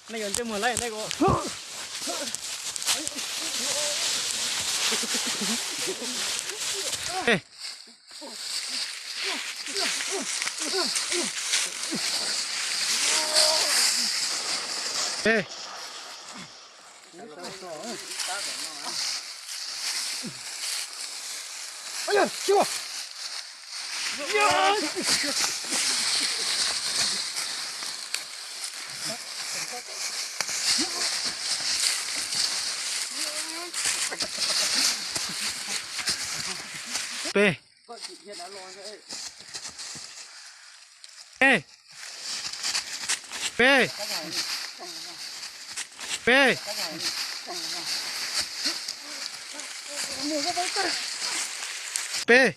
Nej yuav ntsej muag laib nej ko. Peb. Peb. Peb. Peb. Peb. Peb.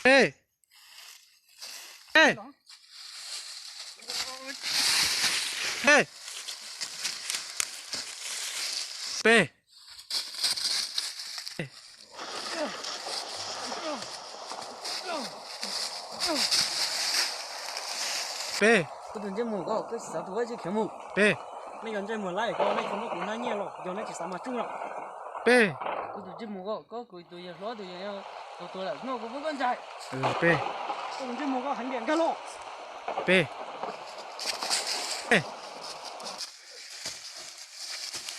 Peb. Peb. Peb. Peb. Kuv tus ntsej muag ko, koj tsis xav tus vaj tsis khiav mus. Peb. Nej yog ntsej muag laib ko, nej tsis muab kuv hnab nyiaj los yog nej tsis xav mas tsuj no. Peb. Kuv tus ntsej muag ko, koj kuv tus yawg hlob tus yawg tus tuag lawm no kuv pub koj ntshai. Peb. Kuv tus ntsej muag ko heev tiag nkag los. Peb.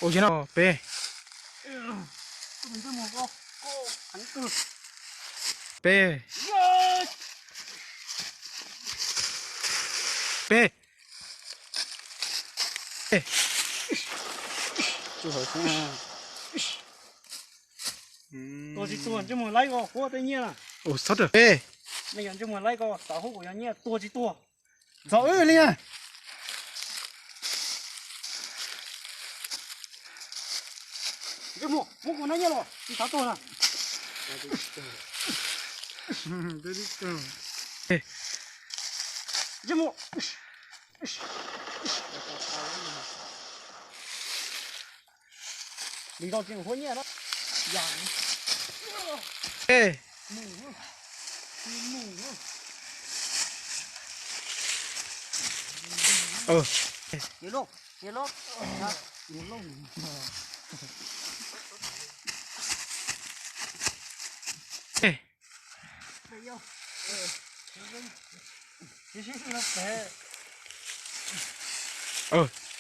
Ua no peb. Peb. Peb. Peb. Tua tsis tuag ntsej muag laib ko, huab tej nyiaj na. Peb. Nej yog ntsej muag laib ko, xav huab kuv yog nyiaj, tua tsis tuag. Txhob wb li. Ntsej muag, muab kuv hnab nyiaj los, tsis xav tuag na. Ntsej muag. Li no tsis huab nyiaj na. Peb.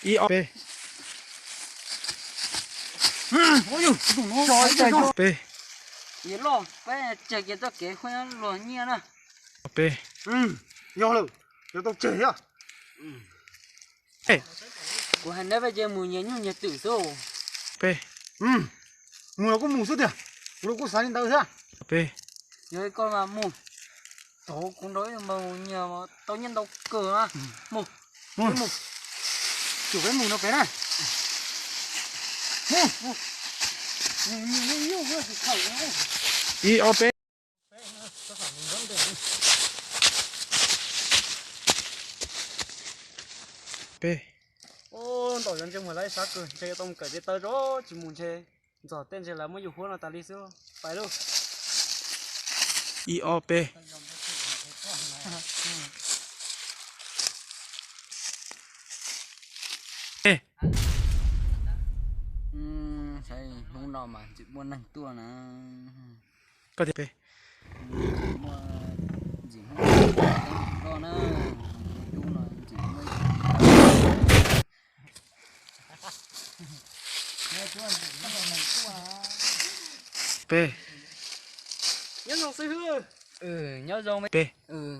Ib ob peb. Peb. Peb. Yog lawm, yuav tau tseg thiab. Kuv hais neb peb ces mus nyias nyuj nyias twm xwb. Peb. Mus los kuj mus xwb tiag, kuv los kuj xav li ntawd thiab. Peb. Yog koj mas mus. Thaum kuv nrog ib tug npawg mus nyias tau nyiaj ntau kawg na. Mus. Mus. Mus. Tsum peb mus no peb na. Mus. Ib ob peb. Peb. Ntaus yog ntsej muag laib sab kawg, ntshe yuav tau mus kawm tej taw zog tsis mus ntshe. Ntxog tej ntshe lawv muab yus huab no tas li xwb. Pais lauj. Ib ob peb. Peb. Saib hnub no mas tseem muaj neeg tuaj na. Koj tias peb. Muaj ntxim hnub no na, hnub no ntxim muaj. Peb. Nyob zoo xib hwb. Nyob zoo me,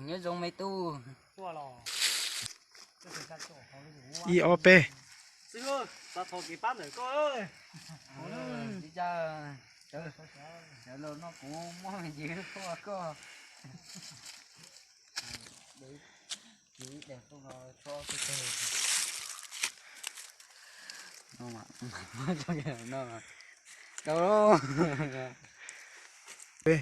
nyob zoo me tub. Ib ob peb. Xib hwb, xav thov kev pab ntawm koj. Li cas, sawv los no kuv muab me ntsis tuaj koj. Peb.